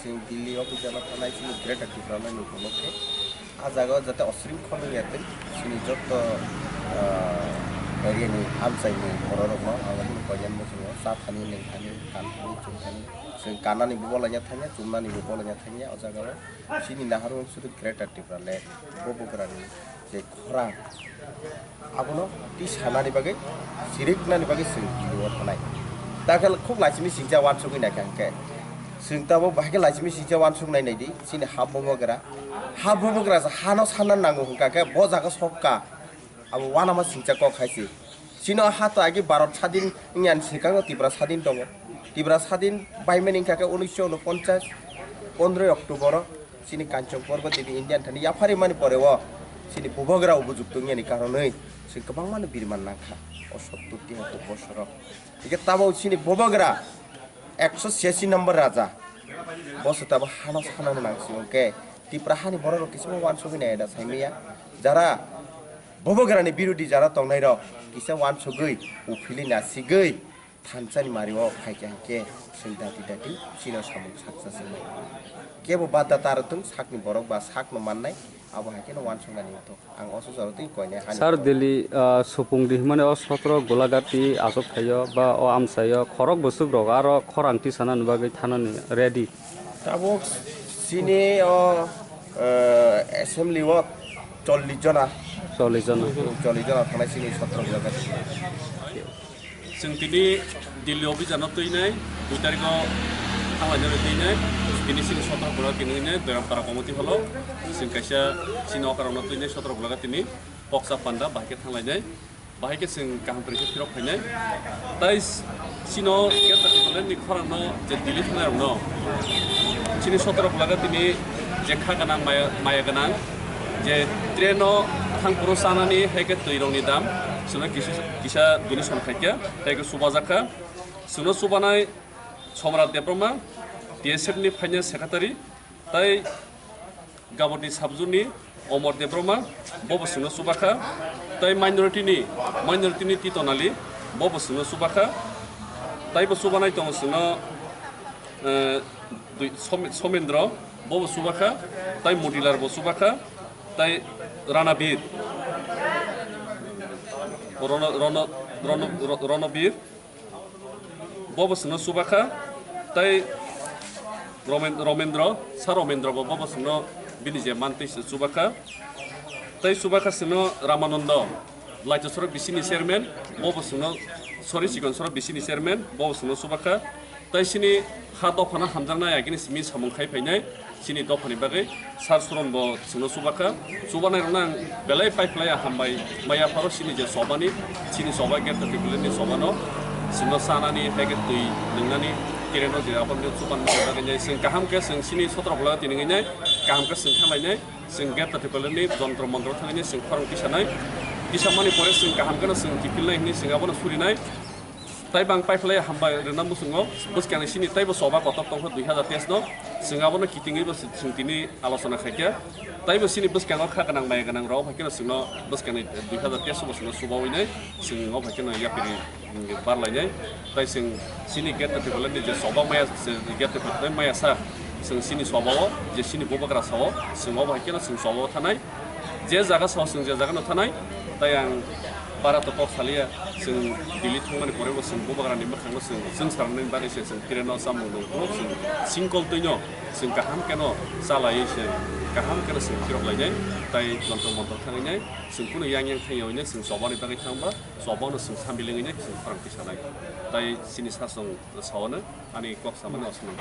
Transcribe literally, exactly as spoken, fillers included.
Chwng Delhi office-o thanai chini Greater Tipraland ni phunuk khe, ah jaga o jate osrim khorang ya twi, chini jotto, ah, area ni amchai ni borok rok no ang koinani muchungo cha thani, nwng thani, kan thani, chum thani, chwng kanani bo bolai ya thani, chumnani bo bolai ya thani, o jaga o chini naharmung sudu Greater Tipraland, bo bugra ni je khorang, abono twi sanani bagwi, siriknani bagwi chwng Delhi-o thanai. Dakhe khuk laisimi singcha wansugwi naikha hwnkhe, chwng tabo bahai khe laisimi singcha wansuknai naidi, chini ha bubagra. Ha bubagra se hano sanna nango hwnkha khe bo jaga sokka, abo uanama singcha kok hai se. Chini o ha to agi Bharat sadin wngya ni swkang o Tripura sadin tongo. Tripura sadin baimani wngkha khe unisho unoponchas, pondroi October o chini Kanchanpur bo Delhi Indian thani yapharwi mani pore o chini bubagra o bujukto wngya ni karonwi chwng kwbangma no birman nangkha o sottor tihattor bosoro. Hingkhe tabok chini bubagra ekso chiyasi number raja, bo se tabok hano sanani nang si hwnkhe Tripura hani borok rok kisa wansugwi nai da saimaya, jara bubagra ni birodi jara tongnai rok kisa wansugwi uphili nasigwi thansa ni mari o phaikha hwnkhe chwng dati dati chino samung saksa se nai. Kebo bada ta rwtwng sakni borok ba sakno mannai, abo hai kheno wansuknani wngthok. Ang o sujaro twi koinai hani Sir, borok. Delhi, ah, supung di hwnmani o sotro Golagati achuk thaio ba o amchaio khorok bwswk rok aro khorang tisanani bagwi thanani ready. Tabuk chini o, eh, assembly o chollish jona. Chollish jona. Chollish jona thanai chini sotro Golagati. Chwng tini Delhi office-o twinai, dui tarikh-o thanglainani twinai, tini chini sotro Golagati twinai, Doirampara committee hall-o, chwng kaisa chini okarokno twinai sotro Golagati ni Koksa Panda bahai khe thanglainai, bahai khe chwng kaham kwrwi khe phirok phainai. Tai chino Greater Tipraland ni khorang no je Delhi thangnai rok no chini sotro Golagati ni je kha gwnang maya, maya gwnang je train no thang phuru chanani hai khe twi rok ni dam chwngno kisa, kisa donation khai khe tai khe chubajakha. Chwngno chubanai Somrat Debbarma, T S F ni finance secretary, tai Gabati Sabjuni Omor Debbarma, bobo chwngno chubakha, tai minority ni, minority ni Titonali, bobo chwngno chubakha, taibo chubanai tongo chwngno, eh, dui, Som-, Somendro, bobo chubakha, tai Motilar bo chubakha, tai Ranabir, Rono, Rono, Rono, Ro-, Ronobir, bobo chwngno chubakha, tai Romen-, Romendro, Sa Romendro bo bobo chwngno bini je mantwi se chubakha, tai chubakha chwngno Ramanando, Laichasora bisini chairman, bobo chwngno, sorry, Chikonsorok bisini chairman, bobo chwngno chubakha, tai chini ha dophano hamjaknai agini simi samung khai phainai. Chini dophani bagwi Sir Suron bo chwngno chubakha. Chubanai rokno ang belai pai phlai ya hambai maya pharo chini je chobani, chini choba Greater Tipraland ni chobano chwngno chanani, hai khe twi nwngnani, train no je aboni chuban bagwi nai chwng kaham khe chwng chini sotro Golagati ni nai kaham khe chwng thanglainai, chwng Greater Tipraland ni jontro montro thangwi chwng khorang tisanai, tisamani pore chwng kaham kheno chwng kiphilnai hwnwi chwng abono surinai. Tai bang paiphlai hambai rwna muchungo bwskangni sini taibo choba kotor tongkha dui hazar teis no. Chwng abono kitingwi bo chwng tini alochona khaikha. Taibo sini bwskango kha gwnang maya gwnang rok hai kheno chwngno bwskangni dui hazar teis bo chwngno chubawi nai chwng o hai kheno yapiri barlainai. Tai chwng sini Greater Tipraland ni je choba maya, Greater Tipraland maya sa chwng sini choba o je sini bubagra sao chwng o hai kheno chwng choba o thanai. Je jaga sao chwng je jaga no thanai, tai ang bara to kok saliya, chwng Delhi thangmani pore bo chwng bubagra ni mwkhang no chwng, chwng sarnani bagwi se chwng train no chamung nung phuru chwng singkol twi no chwng kaham khe no chalaiwi se kaham khe no chwng phirok lainai, tai jontro montro thangwi nai chwng kunu yang yang thangya hwnwi chwng choba ni bagwi thangba choba no chwng sambilengwi nai chwng khorang tisanai, tai chini sasong sao no ani kok samani osomani.